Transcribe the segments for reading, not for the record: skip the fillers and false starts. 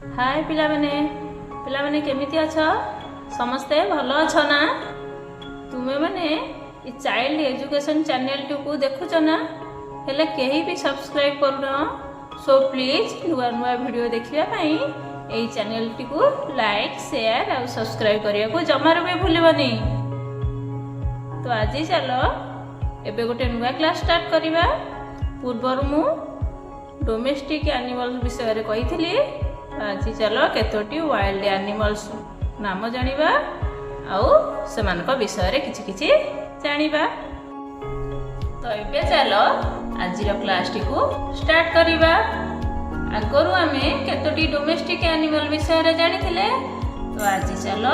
ହାଏ ପିଲାମାନେ, ପିଲାମାନେ କେମିତି ଅଛ? ସମସ୍ତେ ଭଲ ଅଛ ନା? ତୁମେମାନେ ଏ ଚାଇଲ୍ଡ ଏଜୁକେସନ୍ ଚ୍ୟାନେଲଟିକୁ ଦେଖୁଛ ନା, ହେଲେ କେହି ବି ସବସ୍କ୍ରାଇବ୍ କରୁନ? ସୋ ପ୍ଲିଜ୍, ନୂଆ ନୂଆ ଭିଡ଼ିଓ ଦେଖିବା ପାଇଁ ଏଇ ଚ୍ୟାନେଲଟିକୁ ଲାଇକ୍, ସେୟାର ଆଉ ସବସ୍କ୍ରାଇବ୍ କରିବାକୁ ଜମାରୁ ବି ଭୁଲିବନି। ତ ଆଜି ଚାଲ ଏବେ ଗୋଟେ ନୂଆ କ୍ଲାସ୍ ଷ୍ଟାର୍ଟ କରିବା। ପୂର୍ବରୁ ମୁଁ ଡୋମେଷ୍ଟିକ୍ ଆନିମଲ୍ସ ବିଷୟରେ କହିଥିଲି। ଆଜି ଚାଲ କେତୋଟି ୱାଇଲ୍ଡ ଆନିମଲ୍ସ ନାମ ଜାଣିବା ଆଉ ସେମାନଙ୍କ ବିଷୟରେ କିଛି କିଛି ଜାଣିବା। ତ ଏବେ ଚାଲ ଆଜିର କ୍ଲାସଟିକୁ ଷ୍ଟାର୍ଟ କରିବା। ଆଗରୁ ଆମେ କେତୋଟି ଡୋମେଷ୍ଟିକ୍ ଆନିମଲ୍ ବିଷୟରେ ଜାଣିଥିଲେ। ତ ଆଜି ଚାଲ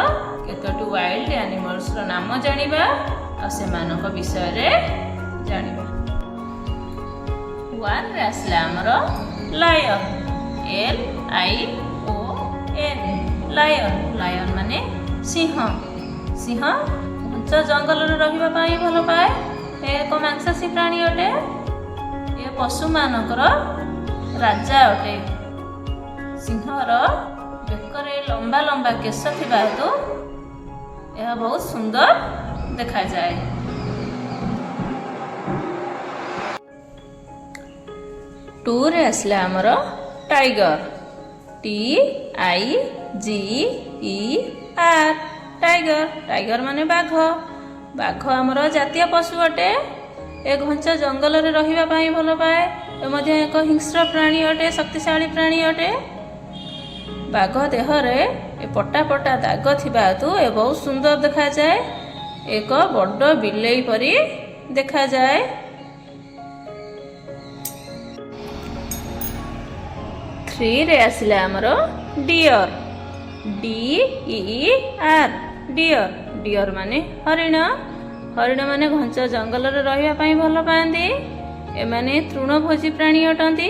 କେତୋଟି ୱାଇଲ୍ଡ ଆନିମଲ୍ସର ନାମ ଜାଣିବା ଆଉ ସେମାନଙ୍କ ବିଷୟରେ ଜାଣିବା। ୱାନ୍ରେ ଆସିଲା ଆମର lion, L I O N, lion. Lion ମାନେ ସିଂହ। ସିଂହ ଘଞ୍ଚ ଜଙ୍ଗଲରେ ରହିବା ପାଇଁ ଭଲ ପାଏ। ଏ ଏକ ମାଂସାଶୀ ପ୍ରାଣୀ ଅଟେ। ଏ ପଶୁମାନଙ୍କର ରାଜା ଅଟେ। ସିଂହର ବେକରେ ଲମ୍ବା ଲମ୍ବା କେଶ ଥିବା ହେତୁ ଏହା ବହୁତ ସୁନ୍ଦର ଦେଖାଯାଏ। ଟୁରେ ଆସିଲା ଆମର tiger, T I G E R, tiger. Tiger ମାନେ ବାଘ। ବାଘ ଆମର ଜାତୀୟ ପଶୁ ଅଟେ। ଏ ଘଞ୍ଚ ଜଙ୍ଗଲରେ ରହିବା ପାଇଁ ଭଲ ପାଏ। ଏ ମଧ୍ୟ ଏକ ହିଂସ୍ର ପ୍ରାଣୀ ଅଟେ, ଶକ୍ତିଶାଳୀ ପ୍ରାଣୀ ଅଟେ। ବାଘ ଦେହରେ ଏ ପଟା ପଟା ଦାଗ ଥିବା ହେତୁ ଏ ବହୁତ ସୁନ୍ଦର ଦେଖାଯାଏ। ଏକ ବଡ଼ ବିଲେଇ ପରି ଦେଖାଯାଏ। ଥ୍ରୀରେ ଆସିଲା ଆମର deer, D E R, deer. Deer ମାନେ ହରିଣ। ହରିଣ ମାନେ ଘଞ୍ଚ ଜଙ୍ଗଲରେ ରହିବା ପାଇଁ ଭଲ ପାଆନ୍ତି। ଏମାନେ ତୃଣଭୋଜୀ ପ୍ରାଣୀ ଅଟନ୍ତି।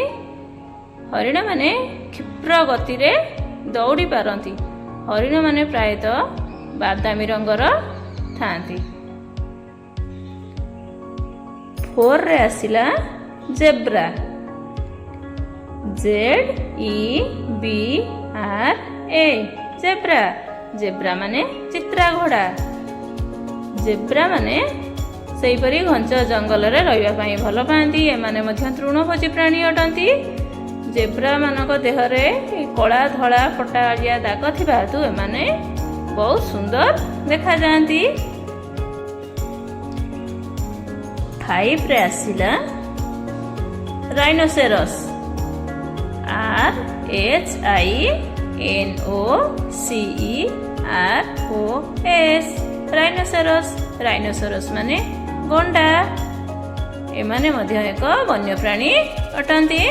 ହରିଣମାନେ କ୍ଷିପ୍ର ଗତିରେ ଦୌଡ଼ି ପାରନ୍ତି। ହରିଣମାନେ ପ୍ରାୟତଃ ବାଦାମୀ ରଙ୍ଗର ଥାଆନ୍ତି। ଫୋରରେ ଆସିଲା zebra, Z E B R A, zebra. Zebra ମାନେ ଚିତ୍ରା ଘୋଡ଼ା। ଜେବ୍ରା ମାନେ ସେହିପରି ଘଞ୍ଚ ଜଙ୍ଗଲରେ ରହିବା ପାଇଁ ଭଲ ପାଆନ୍ତି। ଏମାନେ ମଧ୍ୟ ତୃଣଭୋଜୀ ପ୍ରାଣୀ ଅଟନ୍ତି। ଜେବ୍ରା ମାନଙ୍କ ଦେହରେ କଳା ଧଳା ପଟାଳିଆ ଦାଗ ଥିବା ହେତୁ ଏମାନେ ବହୁତ ସୁନ୍ଦର ଦେଖାଯାଆନ୍ତି। ଫାଇଭରେ ଆସିଲା rhinoceros, R H I N O C E R O S, rhinoceros. Rhinoceros ମାନେ ଗଣ୍ଡା। ଏମାନେ ମଧ୍ୟ ଏକ ବନ୍ୟପ୍ରାଣୀ ଅଟନ୍ତି।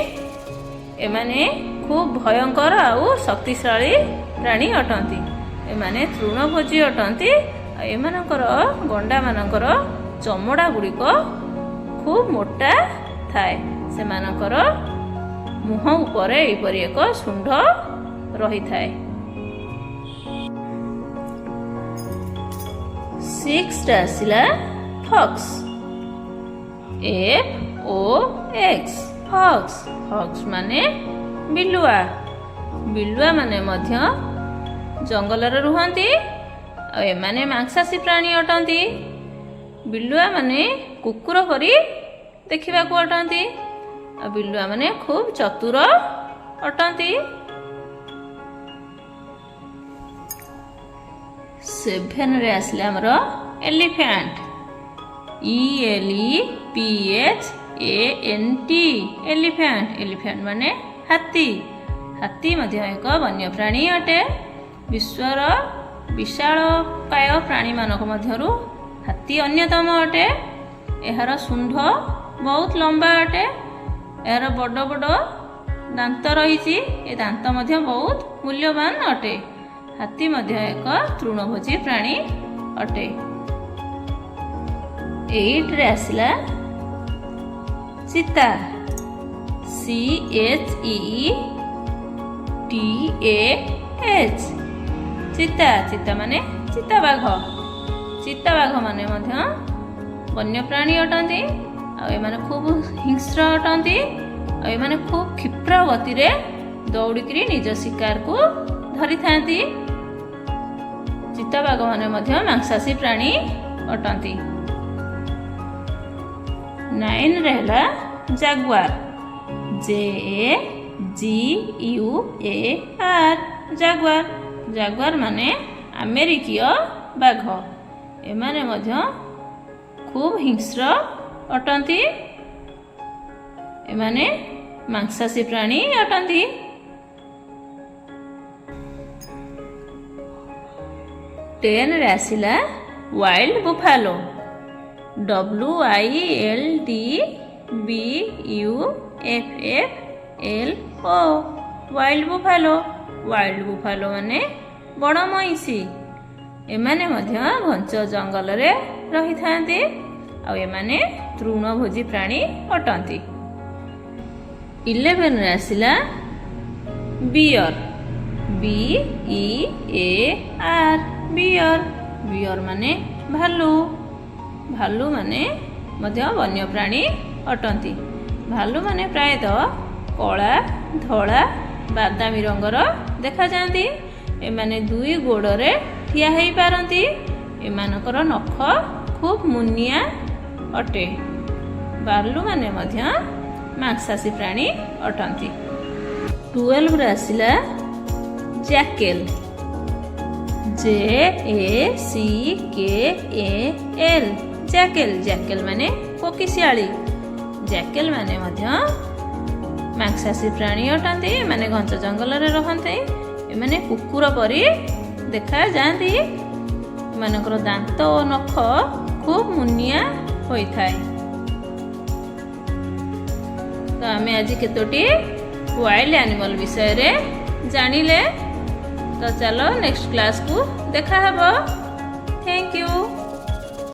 ଏମାନେ ଖୁବ୍ ଭୟଙ୍କର ଆଉ ଶକ୍ତିଶାଳୀ ପ୍ରାଣୀ ଅଟନ୍ତି। ଏମାନେ ତୃଣଭୋଜୀ ଅଟନ୍ତି। ଆଉ ଏମାନଙ୍କର ଗଣ୍ଡାମାନଙ୍କର ଚମଡ଼ା ଗୁଡ଼ିକ ଖୁବ୍ ମୋଟା ଥାଏ। ସେମାନଙ୍କର ମୁହଁ ଉପରେ ଏହିପରି ଏକ ଶୁଣ୍ଢ ରହିଥାଏ। ସିକ୍ସରେ ଆସିଲା fox, F O X, fox. Fox ମାନେ ବିଲୁଆ। ବିଲୁଆ ମାନେ ମଧ୍ୟ ଜଙ୍ଗଲରେ ରୁହନ୍ତି ଆଉ ଏମାନେ ମାଂସାଶୀ ପ୍ରାଣୀ ଅଟନ୍ତି। ବିଲୁଆ ମାନେ କୁକୁର ପରି ଦେଖିବାକୁ ଅଟନ୍ତି ଆଉ ବିଲୁଆ ମାନେ ଖୁବ୍ ଚତୁର ଅଟନ୍ତି। ସେଭେନରେ ଆସିଲା ଆମର elephant, E L E P H A N T, elephant. Elephant ମାନେ ହାତୀ। ହାତୀ ମଧ୍ୟ ଏକ ବନ୍ୟପ୍ରାଣୀ ଅଟେ। ବିଶ୍ୱର ବିଶାଳକାୟ ପ୍ରାଣୀମାନଙ୍କ ମଧ୍ୟରୁ ହାତୀ ଅନ୍ୟତମ ଅଟେ। ଏହାର ଶୁଣ୍ଢ ବହୁତ ଲମ୍ବା ଅଟେ। ଏହାର ବଡ଼ ବଡ଼ ଦାନ୍ତ ରହିଛି। ଏ ଦାନ୍ତ ମଧ୍ୟ ବହୁତ ମୂଲ୍ୟବାନ ଅଟେ। ହାତୀ ମଧ୍ୟ ଏକ ତୃଣଭୋଜୀ ପ୍ରାଣୀ ଅଟେ। ଏଇଟରେ ଆସିଲା cheetah, C H E T A H, cheetah. Cheetah ମାନେ ଚିତାବାଘ। ଚିତାବାଘ ମାନେ ମଧ୍ୟ ବନ୍ୟପ୍ରାଣୀ ଅଟନ୍ତି ଆଉ ଏମାନେ ଖୁବ୍ ହିଂସ୍ର ଅଟନ୍ତି ଆଉ ଏମାନେ ଖୁବ୍ କ୍ଷିପ୍ର ଗତିରେ ଦୌଡ଼ିକିରି ନିଜ ଶିକାରକୁ ଧରିଥାନ୍ତି। ଚିତାବାଘମାନେ ମଧ୍ୟ ମାଂସାଶୀ ପ୍ରାଣୀ ଅଟନ୍ତି। ନାଇନରେ ହେଲା jaguar, J A G U A R, jaguar. Jaguar ମାନେ ଆମେରିକୀୟ ବାଘ। ଏମାନେ ମଧ୍ୟ ଖୁବ୍ ହିଂସ୍ର ଅଟନ୍ତି। ଏମାନେ ମାଂସାଶୀ ପ୍ରାଣୀ ଅଟନ୍ତି। 10ରେ ଆସିଲା wild buffalo, W I L D B U F F L O, wild buffalo. Wild buffalo ମାନେ ବଣ ମଇଁଷି। ଏମାନେ ମଧ୍ୟ ଘଞ୍ଚ ଜଙ୍ଗଲରେ ରହିଥାନ୍ତି ଆଉ ଏମାନେ ତୃଣଭୋଜୀ ପ୍ରାଣୀ ଅଟନ୍ତି। 11ରେ ଆସିଲା bear, B E A R, bear. Bear ମାନେ ଭାଲୁ। ଭାଲୁ ମାନେ ମଧ୍ୟ ବନ୍ୟପ୍ରାଣୀ ଅଟନ୍ତି। ଭାଲୁମାନେ ପ୍ରାୟତଃ କଳା, ଧଳା, ବାଦାମୀ ରଙ୍ଗର ଦେଖାଯାଆନ୍ତି। ଏମାନେ ଦୁଇ ଗୋଡ଼ରେ ଠିଆ ହେଇପାରନ୍ତି। ଏମାନଙ୍କର ନଖ ଖୁବ୍ ମୁନିଆ ଅଟେ। ଭାଲୁମାନେ ମଧ୍ୟ ମାଂସାଶୀ ପ୍ରାଣୀ ଅଟନ୍ତି। 12ରେ ଆସିଲା jackal, J A C K A L, jackal. Jackal ମାନେ କୋକିଶିଆଳି। ଜ୍ୟାକେଲ ମାନେ ମଧ୍ୟ ମାଂସାଶୀ ପ୍ରାଣୀ ଅଟନ୍ତି। ଏମାନେ ଘଞ୍ଚ ଜଙ୍ଗଲରେ ରହନ୍ତି। ଏମାନେ କୁକୁର ପରି ଦେଖାଯାଆନ୍ତି। ଏମାନଙ୍କର ଦାନ୍ତ ଓ ନଖ ଖୁବ୍ ମୁନିଆ ହୋଇଥାଏ। ତ ଆମେ ଆଜି କେତୋଟି ୱାଇଲ୍ଡ ଆନିମଲ୍ ବିଷୟରେ ଜାଣିଲେ। ତ ଚାଲ, ନେକ୍ସଟ କ୍ଲାସକୁ ଦେଖା ହେବ।